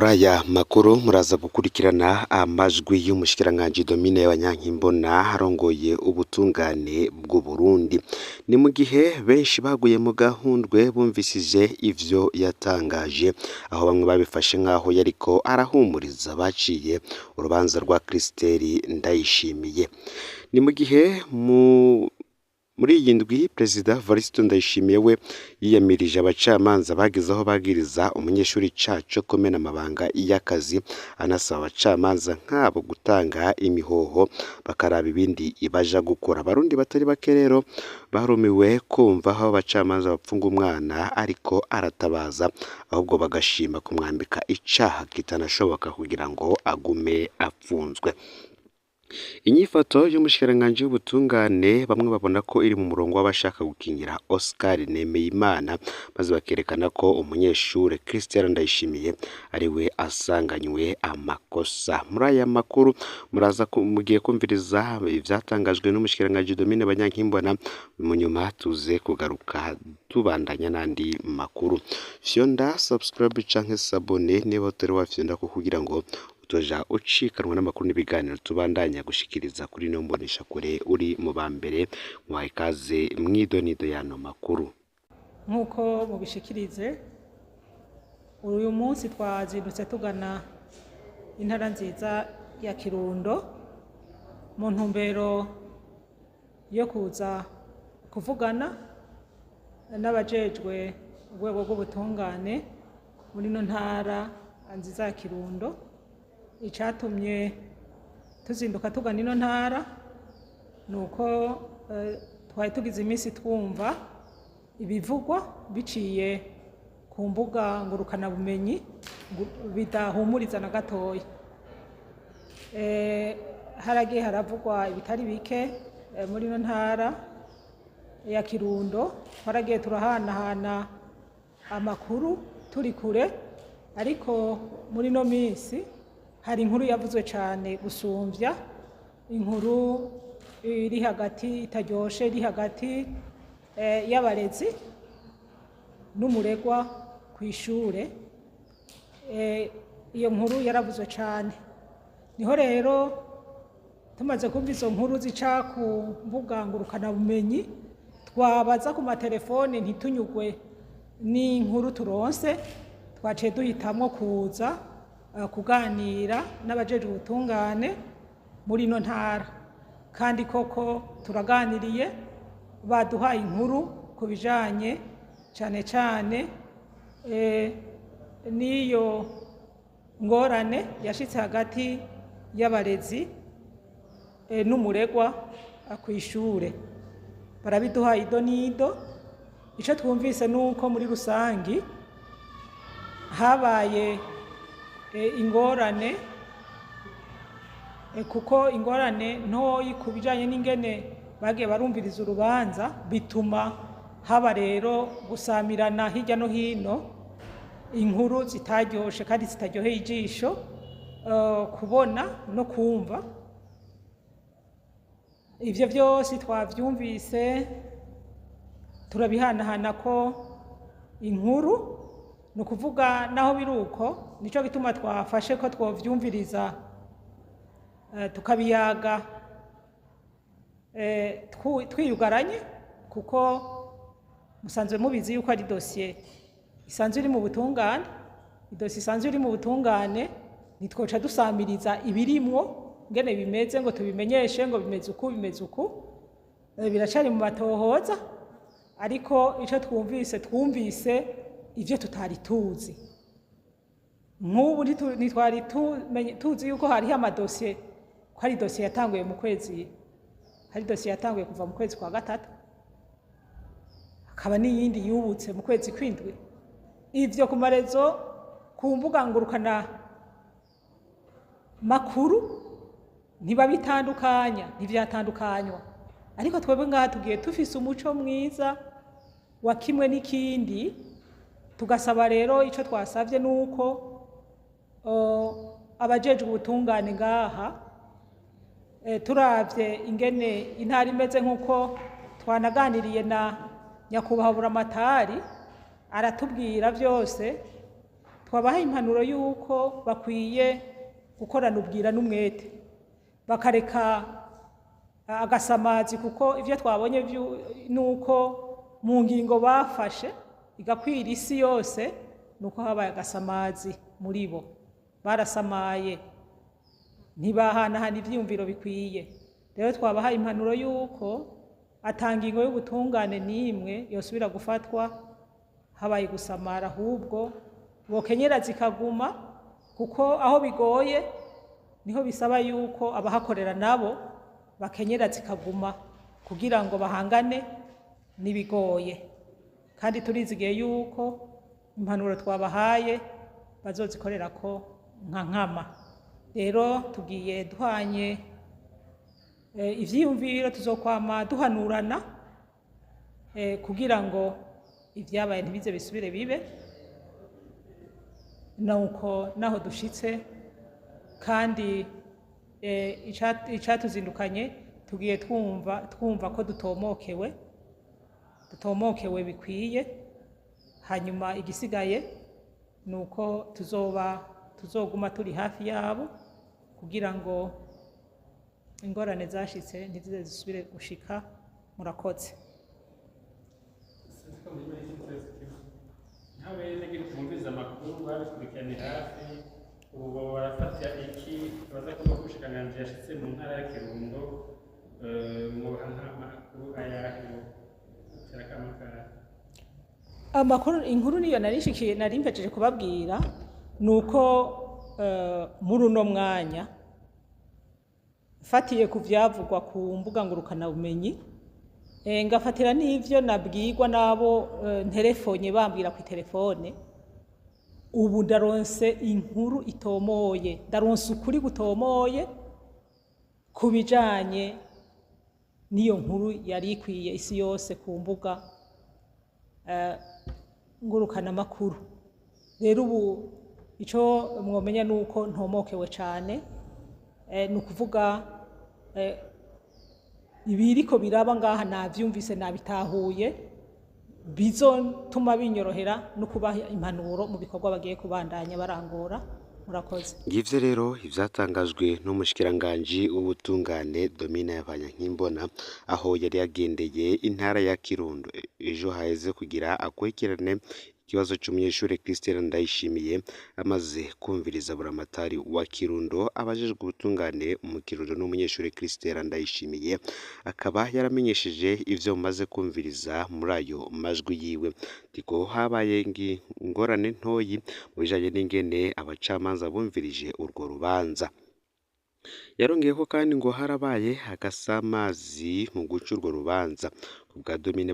Muri aya makuru muraza gukurikirana amajwi y'umushikiranganji Domine Banyankimbona arongoye ubutungane bw'u Burundi. Ni mu gihe benshi baguye mu gahundwe bumvishije ivyo yatangaje, aho bamwe babifashe nk'aho yariko arahumuriza baciye urubanza rwa Christelle Ndayishimiye. Ni mu gihe muri iyi ndwi Perezida Varisito Ndayishimiye we yiyamirije abacamanza bageze aho bagiriza umunyeshuri icaha co kumena amabanga y'akazi, anasaba abacamanza nk'abo gutanga imihoho bakaraba ibindi baja gukora. Abarundi batari bake rero barumiwe kumva aho abacamanza bapfunga umwana ariko aratabaza, ahubwo bagashima kumwambika icaha kitanashoboka kugira ngo agume apfunzwe. Inyifato y'umushikiranganji w'ubutungane bamwe babona ko iri mu murongo w'abashaka gukingira Oscar Nemeyimana, maze bakerekana ko umunyeshure Christian Ndayishimiye ariwe asanganywe amakosa. Muri aya makuru muraza mugiye kumviriza ivyatangajwe n'umushikiranganji Domine Banyankimbona, mu nyuma tuze kugaruka tubandanya n'andi makuru. Fyonda subscribe canke s'abonner niba utari wafyonda ko kugira ngo utoja ucikanwa n'amakuru n'ibiganiro tubandanya gushikiriza kuri ino mboneshakure, uri mu ba mbere. Muhaye ikaze mw'idonido y'ano makuru. Nk'uko mubishikirize, uyu munsi twazindutse tugana intara nziza ya Kirundo mu ntumbero yo kuza kuvugana n'abajejwe urwego rw'ubutungane muri ino ntara nziza ya Kirundo. Icatumye tuzinduka tugana ino ntara ni uko twari tugize iminsi twumva ibivugwa biciye ku mbuga ngurukanabumenyi bidahumuriza na gatoya. Haragiye haravugwa ibitari bike muri ino ntara ya Kirundo, twaragiye turahanahana amakuru turi kure, ariko muri ino minsi hari inkuru yavuzwe cane gusumvya, inkuru iri hagati itaryoshe, iri hagati y'abarezi n'umuregwa kw'ishure. Iyo nkuru yaravuzwe cane. Niho rero tumaze kumva izo nkuru zica ku mbuga ngurukanabumenyi, twabaza ku matelefone ntitunyugwe n'inkuru turonse, twaciye duhitamwo kuza kuganira n'abajejwe ubutungane muri ino ntara. Kandi koko turaganiriye, baduhaye inkuru ku bijanye cane cane n'iyo ngorane yashitse hagati y'abarezi n'umuregwa kw'ishure. Barabiduha ido n'ido. Ico twumvise nuko muri rusangi habaye ingorane, kuko ingorane ntoyi ku bijanye n'ingene bagiye barumviriza urubanza, bituma haba rero gusamirana hirya no hino inkuru zitaryoshe kandi zitaryoheye ijisho kubona no kumva. Ivyo vyose twavyumvise, turabihanahana ko inkuru. Ni ukuvuga naho biri uko, nico gituma twafashe ko twovyumviriza, tukabiyaga twiyugaranye, kuko musanzwe mubizi yuko ari dosiye isanzwe iri mu butungane. Idosiye isanzwe iri mu butungane, ntitwoca dusamiriza ibirimwo ngene bimeze ngo tubimenyeshe ngo bimeze uku, bimeze uku. Biracari mu matohoza, ariko ico twumvise, twumvise ivyo tutari tuzi. Nk'ubu ntitwari tuzi yuko hariho amadosiye, ko hari dosiye yatanguye mu kwezi, hari dosiye yatanguye kuva mu kwezi kwa gatatu, hakaba n'iyindi yubutse mu kwezi kw'indwi. Ivyo ku marezo, ku mbuga ngurukana makuru ntibabitandukanya, ntivyatandukanywa, ariko twebwe ngaha tugiye tufise umuco mwiza wa kimwe n'ikindi. Tugasaba rero, ico twasavye nuko abajejwe ubutungane ngaha, turavye ingene intara imeze, nk'uko twanaganiriye na nyakubahwa Buramatari aratubwira vyose. Twabahaye impanuro y'uko bakwiye gukorana ubwira n'umwete, bakareka agasamazi, kuko ivyo twabonye nuko mu ngingo bafashe igakwira isi yose, nuko habaye agasamazi muri bo, barasamaye, ntibahanahana ivyiyumviro bikwiye. Rero twabahaye impanuro y'uko ata ngingo y'ubutungane n'imwe yosubira gufatwa habaye gusamara, ahubwo bokenyera zikaguma, kuko aho bigoye niho bisaba yuko abahakorera nabo bakenyera zikaguma kugira ngo bahangane n'ibigoye. Kandi turizigiye yuko impanuro twabahaye bazozikorerako nka nkama. Rero tugiye duhanye ivyiyumviro, tuzokwama duhanurana kugira ngo ivyabaye ntibize bisubire bibe. Nuko naho dushitse, kandi icatuzindukanye tugiye twumva ko dutomokewe bikwiye. Hanyuma igisigaye nuko tuzoguma turi hafi yabo kugira ngo ingorane zashitse ntizize zisubire gushika. Murakoze. Sinzi ko muri make ikibazo kimwe, nk'abenegihugu bumviriza amakuru babikurikiranye hafi, ubu bo barafata iki baza kuvuga ko umushikiranganji yashitse mu ntara ya Kirundo? Mwobaha nk'amakuru ayahe terakamakahe? Amakuru, inkuru niyo narishikiye, nari mpejeje kubabwira, nuko muri uno mwanya, mfatiye ku vyavugwa ku mbuga ngurukanabumenyi, ngafatira n'ivyo nabwirwa n'abo nterefonye bambwira ku telefone, ubu ndaronse inkuru itomoye, ndaronse ukuri gutomoye ku bijanye n'iyo nkuru yari ikwiye isi yose ku mbuga ngurukanamakuru. Rero ubu ico mwomenya nuko ntomokewe cane, ni ukuvuga ibiriko biraba ngaha navyumvise, nabitahuye, bizotuma binyorohera no kubaha impanuro mu bikorwa bagiye kubandanya barangura. Murakoze. Ngivyo rero ivyatangajwe n'umushikiranganji w'ubutungane Domina Banyankimbona, aho yari yagendeye intara ya Kirundo ejo haheze kugira akurikirane ikibazo c'umunyeshure Christelle Ndayishimiye. Amaze kumviriza buramatari wa Kirundo, abajejwe ubutungane mu Kirundo n'umunyeshure Christelle Ndayishimiye, akaba yaramenyesheje ivyo mumaze kumviriza muri ayo majwi yiwe, tiko habaye ingorane ntoyi mu bijanye n'ingene abacamanza bumvirije urwo rubanza. Yarongeyeko kandi ngo harabaye agasamazi mu guca urwo rubanza. Ku bwa Domine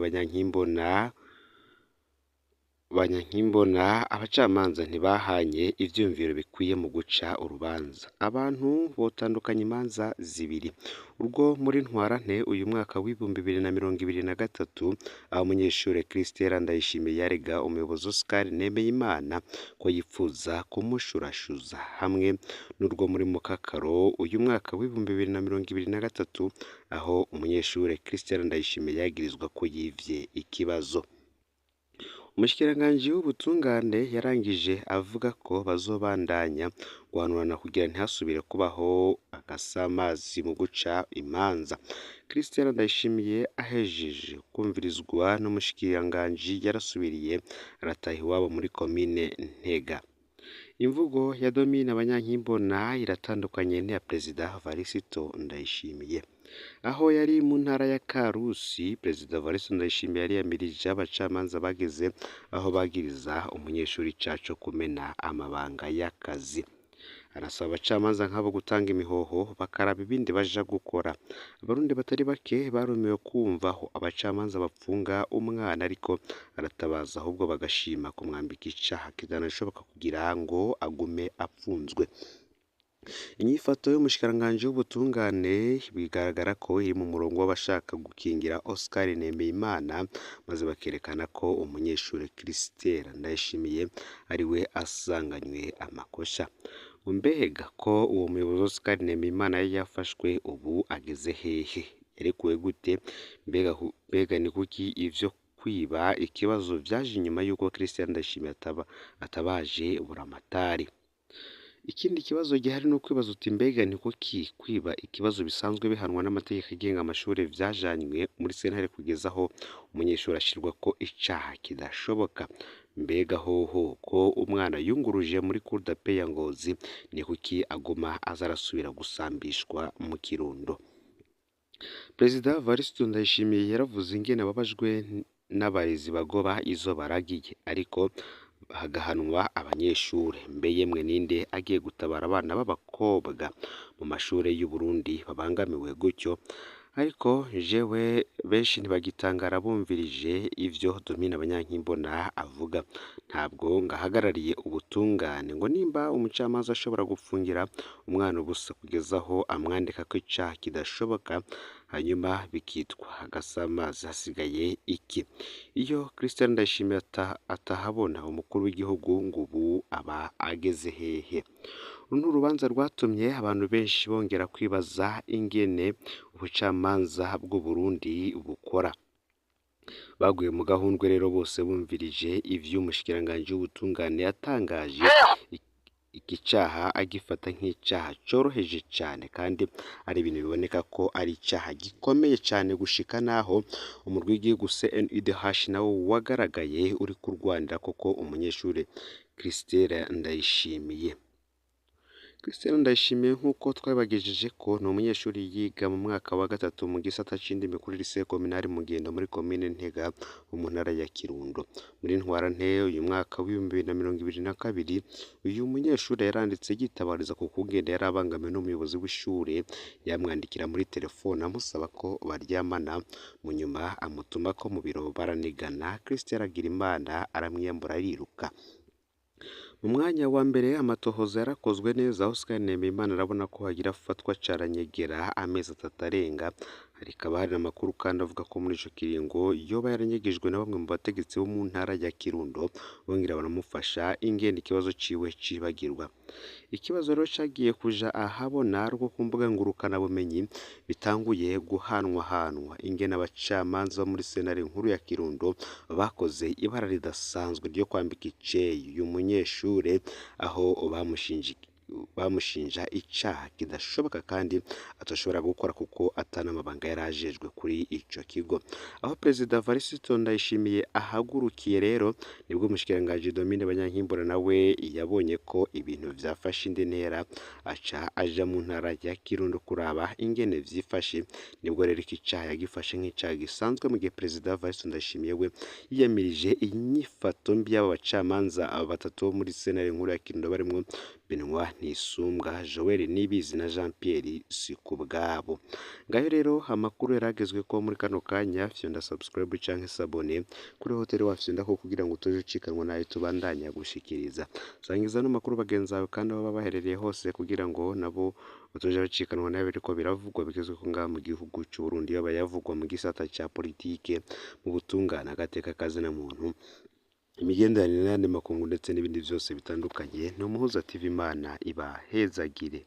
Banyankimbona, abacamanza ntibahanye ivyiyumviro bikwiye mu guca urubanza. Abantu botandukanya imanza zibiri: urwo muri Ntwarante uyu mwaka w'2023, aho umunyeshure Christelle Ndayishimiye yarega umuyobozi Oscar Nemeyimana ko yipfuza kumushurashuza, hamwe n'urwo muri Mukakaro uyu mwaka w'2023, aho umunyeshure Christelle Ndayishimiye yagirizwa ko yivye ikibazo. Umushikiranganji w'ubutungane yarangije avuga ko bazobandanya guhanurana kugira ntihasubire kubaho agasamazi mu guca imanza. Christelle Ndayishimiye ahejeje kumvirizwa n'umushikiranganji yarasubiriye arataha iwabo muri komine Ntega. Imvugo ya Domine Banyankimbona iratandukanye n'iya Perezida Varisito Ndayishimiye. Aho yari mu ntara ya Karusi, Perezida Varisito Ndayishimiye yariyamirije abacamanza bageze aho bagiriza umunyeshuri icaha co kumena amabanga y'akazi. Arasaba abacamanza nk'abo gutanga imihoho bakaraba ibindi baja gukora. Abarundi batari bake barumiwe kumva aho abacamanza bapfunga umwana ariko aratabaza, ahubwo bagashima kumwambika icaha kitanashoboka kugira ngo agume apfunzwe. Inyifato y'umushikiranganji w'ubutungane bigaragara ko iri mu murongo w'abashaka gukingira Oscar Nemeyimana, maze bakerekana ko umunyeshure Christelle Ndayishimiye ariwe asanganywe amakosha. Mbega ko uwo muyobozi Oscar Nemeyimana yari yafashwe, ubu ageze hehe? Yarekuwe gute? Mbega ni kuki ivyo kwiba ikibazo vyaje inyuma y'uko Christian Ndayishimiye atabaje Buramatari. Ikindi kibazo gihari ni ukwibaza uti mbega ni kuki kwiba ikibazo bisanzwe bihanwa n'amategeko agenga amashure vyajanywe muri sentare kugeza aho umunyeshuri ashirwako icaha kidashoboka? Mbega hoho ko umwana yunguruje muri cour d'appel ya Ngozi, ni kuki aguma aza arasubira gusambishwa mu Kirundo? Perezida Evariste Ndayishimiye yaravuze ingene ababajwe n'abarezi bagoba izo baragiye, ariko hagahanwa abanyeshure. Mbe yemwe ninde agiye gutabara abana b'abakobwa mu mashure y'u Burundi babangamiwe gutyo? Ariko jewe benshi ntibagitangara bumvirije ivyo Domine Abanyankimbona avuga. Ntabwo ngahagarariye ubutungane ngo nimba umucamanza ashobora gupfungira umwana ubusa kugeza aho amwandika ko icaha kidashoboka, hanyuma bikitwa agasamazi, hasigaye iki? Iyo Christian Ndayishimiye atahabona umukuru w'igihugu ngo ubu aba ageze hehe? Uru ni urubanza rwatumye abantu benshi bongera kwibaza ingene ubucamanza bw'u Burundi bukora. Baguye mu gahundwe rero bose bumvirije ivyo umushikiranganji w'ubutungane yatangaje, iki caha agifata nk'icaha coroheje cane, kandi ari ibintu biboneka ko ari icaha gikomeye cane, gushika naho umurwi w'igihugu CNIDH nawo wagaragaye uri kurwanira koko umunyeshure Christelle Ndayishimiye. Christelle Ndayishimiye nk'uko twabibagejeje ko ni umunyeshuri yiga mu mwaka wa gatatu mu gisata c'indimi kuri lycée communale Mugendo muri komine Ntega mu ntara ya Kirundo. Muri ntwarante uyu mwaka w'2022, uyu munyeshuri yaranditse yitabariza ku kungene yari abangamiwe n'umuyobozi w'ishure, yamwandikira muri telefone amusaba ko baryamana, mu nyuma amutuma ko mu biro baranigana. Christelle agira Imana aramwiyambura ariruka. Mu mwanya wa mbere amatohoza yarakozwe neza, Oscar Nemeyimana arabona ko hagira afatwa caranyegera amezi 3 arenga. Hakaba hari amakuru kandi avuga ko muri ico kiringo yoba yaranyegejwe na bamwe mu bategetsi bo mu ntara ya Kirundo, bongera baramufasha ingene ikibazo ciwe cibagirwa. Ikibazo rero cagiye kuja ahabona ari uko ku mbuga ngurukanabumenyi bitanguye guhanwahanwa ingene abacamanza bo muri sentare nkuru ya Kirundo bakoze ibara ridasanzwe ryo kwambika iceyi uyu munyeshure, aho bamushinja icaha kidashoboka kandi atashobora gukora kuko atanamabanga yari ajejwe kuri ico kigo. Aho Perezida Evariste Ndayishimiye ahagurukiye rero nibwo umushikiranganji Domine Banyankimbona nawe yabonye ko ibintu vyafashe indi ntera, aca aja mu ntara ya Kirundo kuraba ingene vyifashe. Nibwo rero iki caha yagifashe nk'icaha gisanzwe, mu gihe Perezida Evariste Ndayishimiye we yiyamirije inyifato mbi y'aba bacamanza batatu bo muri sentare nkuru ya Kirundo, barimwo Benoit Ntisumbwa, Joel Nibizi na Jean Pierre Sikubwabo. Ngayo rero amakuru yaragezwe ko muri kano kanya. Fyonda subscribe canke s'abonner kuri hoteli wafyonda ko kugira ngo utoje ucikanwa nayo tubandanya gushikiriza. Sangiza no makuru bagenzi bawe kandi aho baba baherereye hose, kugira ngo nabo batoje bacikanwa nayo biriko biravugwa bigezwe ko ngaha mu gihugu c'u Burundi, yaba yavugwa mu gisata ca politike, mu butungane, agateka kazina muntu, imigenderanire n'ayandi makungu ndetse n'ibindi vyose bitandukanye. Ni Umuhuza TV, Imana ibahezagire.